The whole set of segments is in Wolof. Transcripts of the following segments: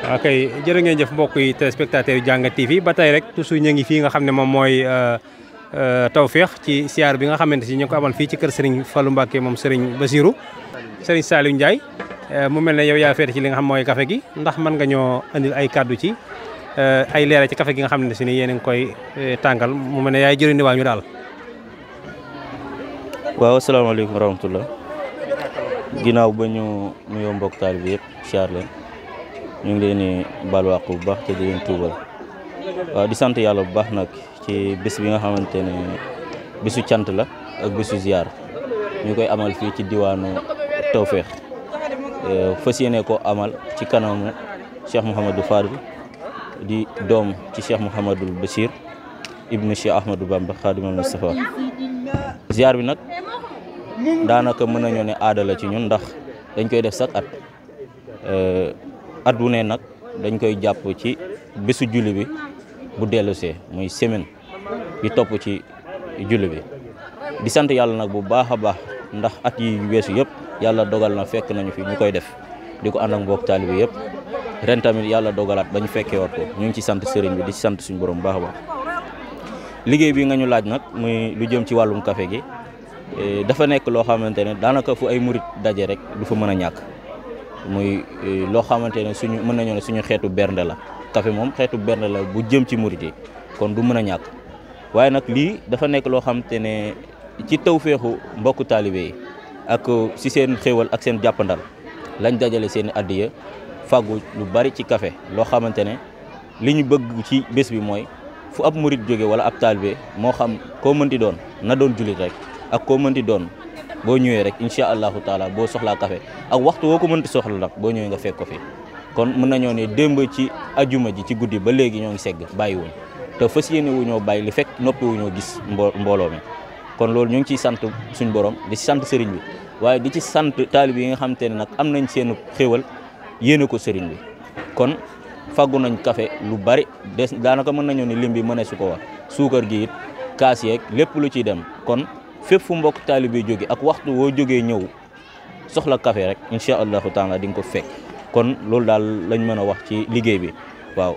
ok jërë ngeen jëf mbokk yi téléspectateurs yu Jàngat TV ba tey rek toujours ñu ngi fii nga xam ne moom mooy Tawfekh ci siyaar bi nga xamante si ñu ngi ko amal fii ci kër Serigne Fallou Mbacké moom Serigne Bassirou Serigne Saliou Ndiaye mu mel ne yow yaa féete ci li nga xam mooy café gi ndax mën nga ñoo andil ay kàddu ci ay leeral ci café gi nga xam ne si ni yéen a ngi koy tàngal mu mel ne yaay jëriñ waa ñu daal. waaw asalaamaaleykum wa rahmatullah ginnaaw ba ñu nuyoo mbokk taalibe bi yëpp siyaar leen ñu ngi leen di baalu àq bu baax te di leen tuubal waaw di sant yàlla bu baax nag ci bés bi nga xamante ne bésu cant la ak bésu ziar ñu koy amal fii ci diwaanu Tawfekh fas yéene ko amal ci kanamu Cheikh Mouhamadou Fadil di doom ci Cheikh Mouhamadou Bachir ibnu Cheikh Ahmadou Bamba Khadimal Moustapha ziar bi nag daanaka mën nañoo ne aada la ci ñun ndax dañ koy def chaque at bu ne nag dañ koy jàpp ci bésu julli bi bu dellusee muy semaine bi topp ci julli bi di sant yàlla nag bu baax a baax ndax at yi weesu yëpp yàlla dogal na fekk nañu fi ñu koy def di ko ànd ak mbokk taalibe yëpp ren tamit yàlla dogalaat ba ñu fekkee wat ko ñu ngi ci sant sëriñ bi di ci sant suñu borom bu baax a baax liggéey bi nga ñu laaj nag muy lu jëm ci wàllum café gi dafa nekk loo xamante ne daanaka fu ay murit daje rek du fa mën a ñàkk muy loo xamante ne suñu mën nañoo ne suñu xeetu bernde la café moom xeetu bernde la bu jëm ci murit yi kon du mën a ñàkk waaye nag lii dafa nekk loo xamante ne ci tawféexu mbokku taalibe yi ak si seen xéewal ak seen jàppandal lañ dajale seen addiya fàggu lu bari ci café loo xamante ne li ñu bëgg ci bés bi mooy fu ab murit jóge wala ab taalibe moo xam koo mënti doon na doon jullit rek ak koo mënti doon boo ñëwee rek incha allahu taala boo soxlaa café ak waxtu woo ko mënti soxla nag boo ñëwee nga fekk ko fi kon mën nañoo ne démb ci ajuma ji ci guddi ba léegi ñoo ngi segg bàyyi wuñ te fas yéene wu ñoo bàyyi li fekk noppi wu ñoo gis mbooloo mi kon loolu ñu ngi ciy sant suñ borom di ci sant sëriñ bi waaye di ci sant taalib yi nga xamante ne nag am nañ seen xéewal yéene ko sëriñ bi kon faggu nañ café lu bari des daanaka mën nañoo ne lim bi mëne su ko wax suukar gi it kaas yeeg lépp lu ciy dem kon fépp fu mbokk taalib yi jóge ak waxtu woo jógee ñëw soxla café rek incha allahu taala di nga ko fekk kon loolu daal lañ mën a wax ci liggéey bi waaw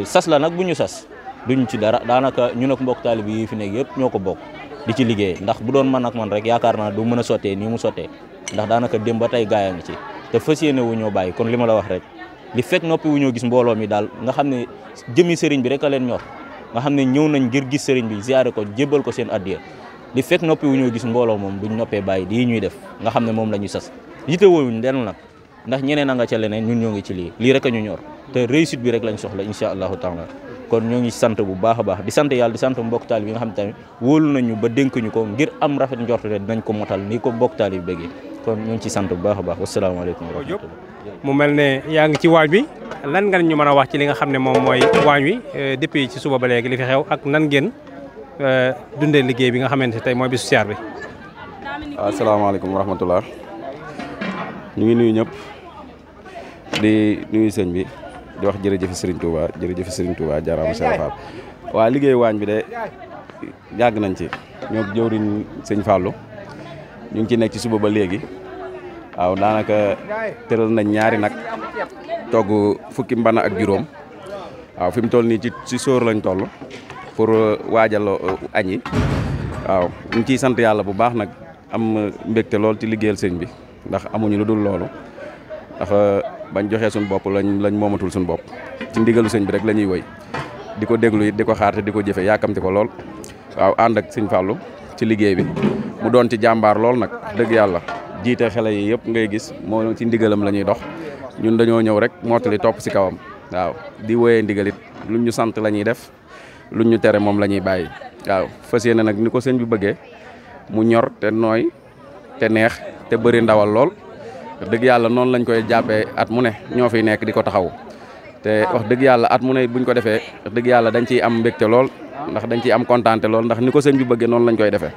sas la nag bu ñu sas duñ ci dara daanaka ñu nag mbokk taalib yi fi nekk yëpp ñoo ko bokk di ci liggéey ndax bu doon man ak man rek yaakaar naa du mën a sottee nii mu sottee ndax daanaka dem ba tey gaaya ngi ci te fas yéene wu ñoo bàyyi kon li ma la wax rek li fekk noppi wu ñoo gis mbooloo mi daal nga xam ne jëmi sëriñ bi rek a leen ñor nga xam ne ñëw nañ ngir gis sëriñ bi ziyaare ko jébbal ko seen addiya li fekk noppi wu ñoo gis mbooloo moom duñ noppee bàyyi lii ñuy def nga xam ne moom la ñu sas yite woowuñ den nag ndax ñeneen a nga ca leneen ñun ñoo ngi ci lii rek a ñu ñor te réussite bi rek lañ soxla incha allahu taala kon ñoo ngi sant bu baax a baax di sant yàlla di sant mbokk taal bi nga xam ne tamit wóolu nañu ba dénk ñu ko ngir am rafet njort te dinañ ko motal ni ko mbokk taal yi bëggee kon ñoo ngi ci sant bu baax a baax wasalaamaaleykum wa rahmatullah mu mel ne yaa ngi ci waañ wi lan nga ñu mën a wax ci li nga xam ne moom mooy waañ wi depuis ci suba ba léegi li fi xew ak nan ngeen dundee liggéey bi nga xamante ne tey mooy bisu siyaar bi. asalaamaaleykum wa rahmatullah ñu ngi nuyu ñëpp di nuyu sëñ bi di wax jërëjëf Serigne Touba jaaraama Cheikh Fall waa liggéey waañ bi de yàgg nañ ci ñoo jëwriñ sëñ Fallou ñu ngi ci nekk ci suba ba léegi waaw daanaka tëral nañ ñaari nag togg fukki mbana ak juróom waaw fi mu toll nii ci sóor lañ toll pour waajal añ yi waaw ñu ngi ciy sant yàlla bu baax nag am mbégte lool ci liggéeyal sëñ bi ndax amuñu lu dul loolu ndax bañ joxee suñu bopp lañ moomatul suñu bopp ci ndigalu sëñ bi rek la ñuy wëy di ko déglu it di ko xaar te di ko jëfe yaakamti ko lool waaw ànd ak sëñ Fallou ci liggéey bi mu doon ci jàmbaar lool nag dëgg yàlla jiite xale yi yëpp ngay gis moo ci ndigalam la ñuy dox ñun dañoo ñëw rek mottali topp si kawam waaw di wéyee ndigalit luñ ñu sant la ñuy def luñ ñu tere moom la ñuy bàyyi waaw fas yéene nag ni ko sëñ bi bëggee mu ñor te nooy te neex te bëri ndawal lool dëgg yàlla noonu lañ koy jàppee at mu ne ñoo fiy nekk di ko taxaw te wax dëgg yàlla at mu ne buñ ko defee wax dëgg yàlla dañ ciy am mbégte lool ndax dañ ciy am kontaante lool ndax ni ko sëñ bi bëggee noonu lañ koy defee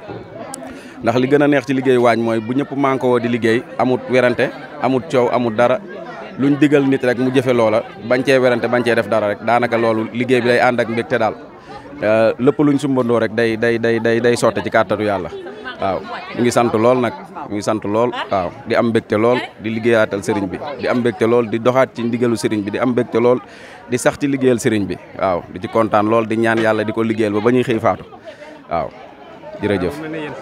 ndax li gën a neex ci liggéey waañ mooy bu ñëpp mànkoo di liggéey amut werante amut coow amut dara luñ digal nit rek mu jëfe loola bañ cee werante bañ cee def dara rek daanaka loolu liggéey bi day ànd ak mbégte daal lépp luñ sumbandoo rek day sotte ci kàttanu yàlla waaw ñu ngi sant lool nag ñu ngi sant lool waaw di am mbégte lool di liggéeyaatal sëriñ bi di am mbégte lool di doxaat ci ndigalu sëriñ bi di am mbégte lool di sax ci liggéeyal sëriñ bi waaw di ci kontaan lool di ñaan yàlla di ko liggéeyal ba ñuy xëy faatu waaw jërëjëf. mel na yéen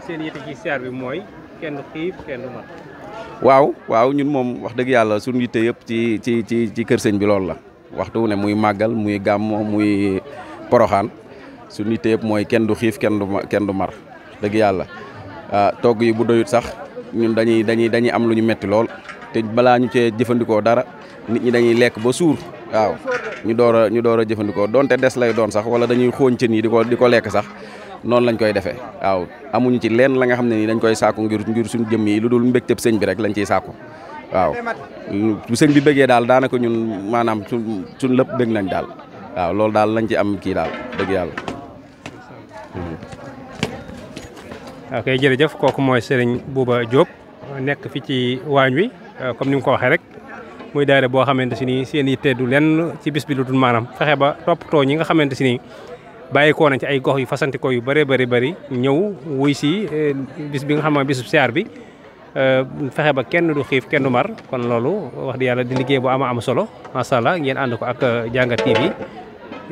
seen yitte ci siyaar bi mooy kenn du xiif kenn du mar. waaw ñun moom wax dëgg yàlla suñu yitte yëpp ci kër sëñ bi loolu la waxtu ne muy màggal muy gàmmo muy poroxaan suñu yitte yëpp mooy kenn du xiif kenn du mar dëgg yàlla togg yi bu doyut sax ñun dañuy am lu ñu metti lool te balaa ñu cee jëfandikoo dara nit ñi dañuy lekk ba suur waaw ñu door a jëfandikoo donte des lay doon sax wala dañuy xooñ cën yi di ko lekk sax noonu lañ koy defee waaw amuñu ci lenn la nga xam ne nii dañ koy sàkku ngir suñu jëmm yi lu dul mbégteb sëñ bi rek lañ ciy sàkku waaw bu sëñ bi bëggee daal daanaka ñun maanaam suñ lépp bëgg nañ daal waaw loolu daal lañ ci am kii daal dëgg yàlla. ok jërëjëf kooku mooy Serigne Bouba Diop nekk fi ci waañ wi comme ni nga ko waxee rek muy daayira boo xamante si ni seen yitte du lenn ci bis bi lu dul maanaam fexe ba toppatoo ñi nga xamante si ni bàyyi koo nañ ci ay gox yu fasantikoo yu bëree bëri ñëw wuy si bis bi nga xam ne bisu siyaar bi fexe ba kenn du xiif kenn du mar kon loolu wax di yàlla di liggéey bu am solo macha allah ngeen ànd ko ak Jàngat TV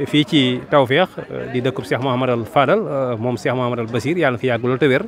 fii ci Tawfekh di dëkkub Cheikh Mouhamadal Fadal moom Cheikh Mouhamadal Basir yàlla na fi yàgg loolu te wér